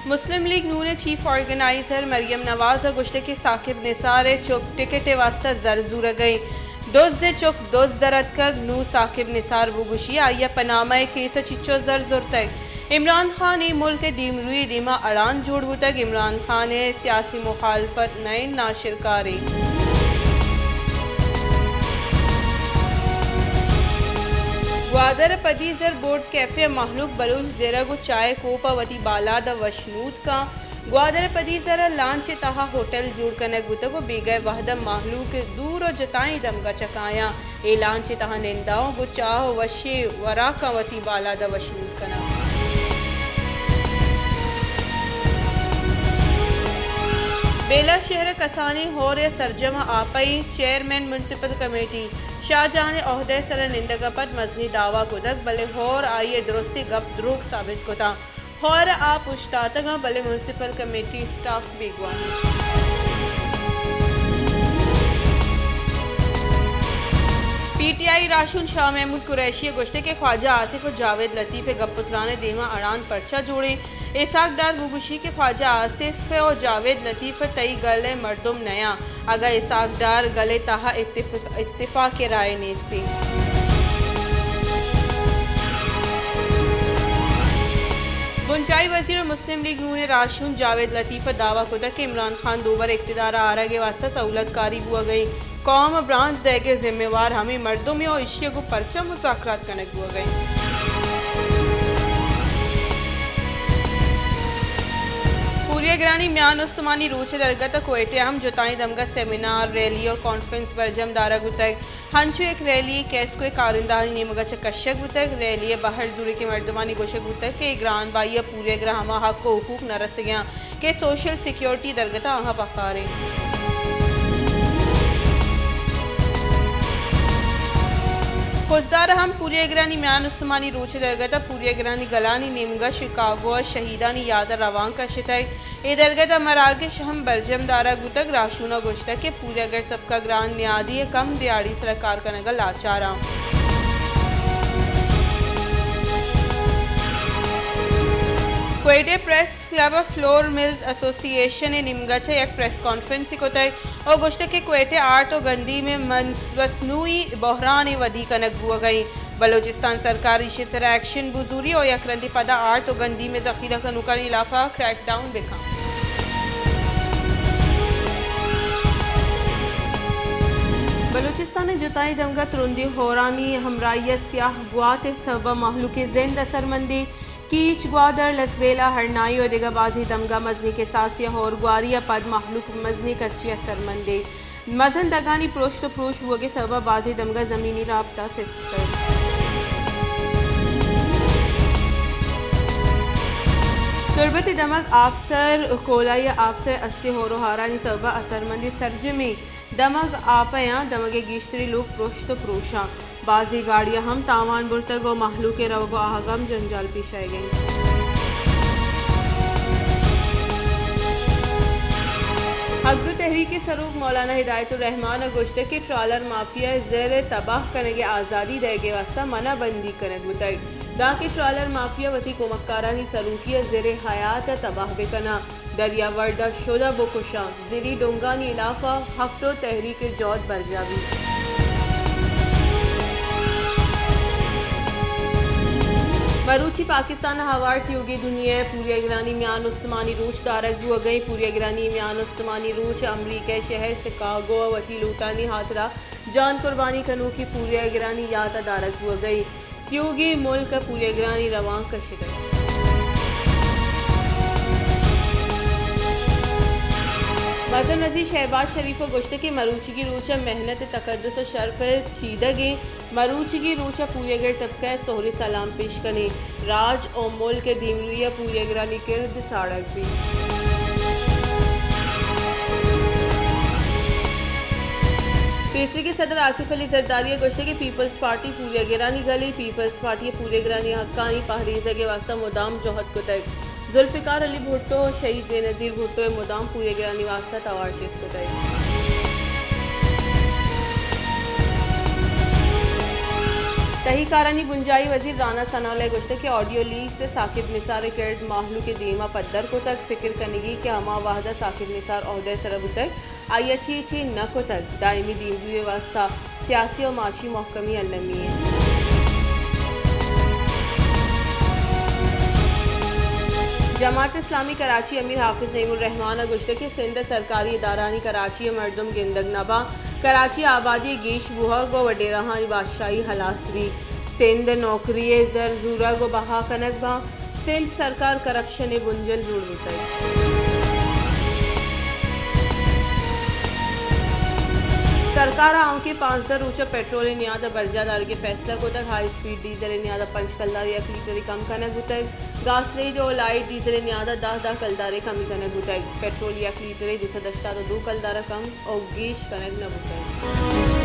مسلم لیگ نون ءِ chief organiser Maryam نواز ءَ گوشتگ کہ ثاقب نثار ءِ چک ٹکٹ ءِ واستہ زر زورگ ءَ اِنت۔ دز ءِ چک دز در اتکگ، نوں ثاقب نثار بگوشی آئی ءَ پنامہ ءِ کیس ءَ چچو زر زرتگ۔ عمران خان اے ملک ءِ دیمروئی ءِ دیما اڑاند جوڑ بوتگ، عمران خان ءِ سیاسی مخالفت نہ اِنت، ناشرکارے۔ گوادر ءِ پدی زر بورڈ کیفے ءَ مہلوک بلوچ زرگ ءُ چاہ ءِ کوپ ءَ وتی بالاد ءَ وش نود کاں۔ گوادر ءِ پدی زر ءَ لانچ ءِ تہا ہوٹل جوڑ کنگ بوتگ ءُ بیگہ ءِ وہد ءَ مہلوک دور ءُ جتائیں دمگ ءَ چکایاں۔ اے لانچ ءِ تہا ننداں ءُ گوں چاہ ءُ وشیں وراکاں وتی بالاد ءَ وش نود کناں۔ بیلہ شہر ءِ کسانیں ہور ءِ سرجم ءَ آپ ءِ چیئرمین میونسپل کمیٹی شاہ جان ءِ عہدہ ءِ سرا نندگ ءَ پد مزنیں دعوی کتگ، بلے ہور آئی ءِ درستیں گپ دروگ ثابت کتاں۔ ہور ءَ آپ اوشتاتگ اَنت، بلے میونسپل کمیٹی اسٹاف بیگواہ اِنت۔ پی ٹی آئی راہشون شاہ محمود قریشی ءَ گوشتگ کہ خواجہ آصف ءُ جاوید لطیف ءِ گپ ءُ تران ءِ دیما اڑاند پرچا جوڑیں؟ اسحاق ڈار بگوشی کہ خواجہ آصف ءُ جاوید لطیف تئی گل ءِ مردم نیاں۔ اگاں اسحاق ڈار گل ءِ تہا اتفاق، اتفاق ءِ رائے نیست اِنت۔ بنجاہی وزیر ءُ مسلم لیگ نون ءِ راہشون جاوید لطیف ءَ دعوی کتگ کہ عمران خان دوبر اقتدار ءَ آرگ ءِ واستہ سہولت کاری بوگ ءَ اِنت۔ قوم ءَ برانز دئیگ ءِ ذمہ وار ہمے مردم اَنت ءُ ایشی ءَ گوں پرچا مذاکرات کنگ بوگ ءَ اِنت۔ پوریاگرانی میان استمانی روچ ءِ درگت ءَ کوئٹہ ءَ ہم جتائیں دمگ ءَ سیمینار، ریلی اور کانفرنس برجم دارگ بوتگ۔ ہنچو یک ریلی کیسکو ءِ کارندہانی نیمگ ءَ چہ کشگ بوتگ۔ ریلی ءِ بہر زوریکیں مردمانی گوشگ بوتگ کہ اے گران بہائی ءَ پوریاگراں ہما حق ءُ حقوق نہ رسگ ءَ اَنت کہ سوشل سیکیورٹی درگت ءَ آہاں پکار اِنت۔ خضدار ءَ ہم پوریاگرانی میان استمانی روچ ءِ درگت ءَ پوریاگرانی گلانی نیمگ ءَ شکاگو ءَ شہیدانی یات ءَ روانک کشتگ۔ اے درگت ءَ مراگش ہم برجم دارگ بوتگ۔ راہشون ءَ گوشتگ کہ پوریاگر طبقہ گران نیادی ءِ کم دیہاڑی سرا کار کنگ ءَ لاچار اَنت۔ کوئٹہ پریس کلب ءَ فلور ملز ایسوسی ایشن ءِ نیمگ ءَ چہ یک پریس کانفرنسے کتگ ءُ گوشتگ کہ کوئٹہ آرت ءُ گندی مئے منس-، مصنوعی بحرانے ودی کنگ بوگ ءَ اِنت۔ بلوچستان سرکار ایشی ءِ سرا ایکشن بزوری ءُ یک رندے پدا آرت ءُ گندی مئے ذخیرہ کنوکانی ہلاف ءَ کریک ڈاؤن بکن۔ بلوچستان ءِ جتائیں دمگ ءَ ترندیں ہورانی ہمراہی ءَ سیاہ گوات ءِ سبب ءَ مہلوک ءِ زند اثرمندیں۔ کیچ، گوادر، لسبیلہ، ہرنائی ءُ دگہ بازیں دمگ ءَ مزنیں کساسے ءَ ہور گواری ءَ پد مہلوک مزنیں کچے ءَ اثرمندیں۔ مزن دگانی پرشت ءُ پروش بوگ ءِ سبب ءَ بازیں دمگ ءَ زمینی رابطہ ستک۔ تربت ءِ دمگ آپسر، کولائی ءِ آپسر ءِ استیں ہور ءُ ہارانی سبب ءَ اثرمندیں سرجمیں دمگ آپ ءَ اَنت، دمگ ءِ گیشتریں لوگ پرشت ءُ پروش اَنت۔ بازیں گاڑیاں ہم تاوان برتگ ءُ مہلوک ءِ روگ ءُ آہگ ءَ ہم جنجال پیش آیگ ءَ اِنت۔ حق دو تحریک ءِ سروک مولانا ہدایت الرحمان ءَ گوشتگ کہ ٹرالر مافیا ءِ زر ءِ تباہ کنگ ءِ آزادی دئیگ ءِ واستہ منع بندی کنگ بوتگ، دانکہ ٹرالر مافیا وتی کمکارانی سروکی ءَ زر ءِ حیات ءَ تباہ بہ کناں۔ دریاوڈ ءَ شد ءَ بکشاں۔ زری ڈونگانی ہلاف ءَ حق دو تحریک ءِ جہد برجاہ بیت۔ مروچی پاکستان ءَ ہوار تیوگیں دنیا ءِ پوریاگرانی میان استمانی روچ دارگ بوگ ءَ اِنت۔ پوریاگرانی میان استمانی روچ امریکہ ءِ شہر سکاگو ءَ وتی لوٹانی ہاترا جان قربانی کنوکیں پوریاگرانی یات ءَ دارگ بوگ ءَ اِنت۔ تیوگیں ملک ءَ پوریاگرانی روانک کشگ ءَ اِنت۔ مزن وزیر شہباز شریف ءَ گوشتگ کہ مروچیگیں روچ ءَ محنت ءِ تقدس ءُ شرف ءِ چیدگ اِنت۔ مروچیگیں روچ ءَ پوریاگر طبقہ ءَ سہریں سلام پیش کنیں۔ راج ءُ ملک ءِ دیمروئی ءَ پوریاگرانی کرد ساڑگ بیت۔ پیسریگیں صدر آصف علی زرداری ءَ گوشتگ کہ پیپلز پارٹی پوریاگرانی گلے، پیپلز پارٹی ءَ پوریاگرانی حقانی پہریزگ ءِ واستہ مدام جہد کتگ۔ ذوالفقار علی بھٹو ءُ شہید بے نظیر بھٹو ءَ مدام پوریاگرانی واستہ توار چست کتگ۔ تہی کارانی بنجاہی وزیر رانا ثناء اللہ ء گوشتگ کہ آڈیو لیکس ثاقب نثار ء کرد مہلوک ء دیما پدر کتگ، فکر کنگی کہ ہما وہد ء ثاقب نثار عہدہ ء سرا بوتگ، آئی ء چے چے نہ کتگ، دائمی دیمروئی ء واستہ سیاسی و معاشی محکمی المی انت۔ جماعت اسلامی کراچی امیر حافظ نعیم الرحمان ء گوشتگ کہ سندھ ء سرکاری ادارہانی کراچی ء مردم گندگ نہ باں، کراچی ء آبادی ء گیش بوہگ و وڈیراہانی بادشاہی ہلاس بیت، سندھ ء نوکری ء زر زورگ و بہا کنگ باں، سندھ سرکار کرپشن ء بنجل جوڑ بوتگ۔ سرکار ء آؤکیں پانزدہ روچ ء پٹرول ء نیاد ء برجاہ دارگ ء فیصلہ کتگ، ہائی اسپیڈ ڈیزل ء نیاد ء پنچ کلدار یک لیٹرے کم کنگ بوتگ، گاسلیج و لائٹ ڈیزل ء نیاد ء دہ دہ کلدارے کمی کنگ بوتگ، پٹرول یک لیٹرے دو سد ہشتاد و دو کلدار ء کم و گیش کنگ نہ بوتگ۔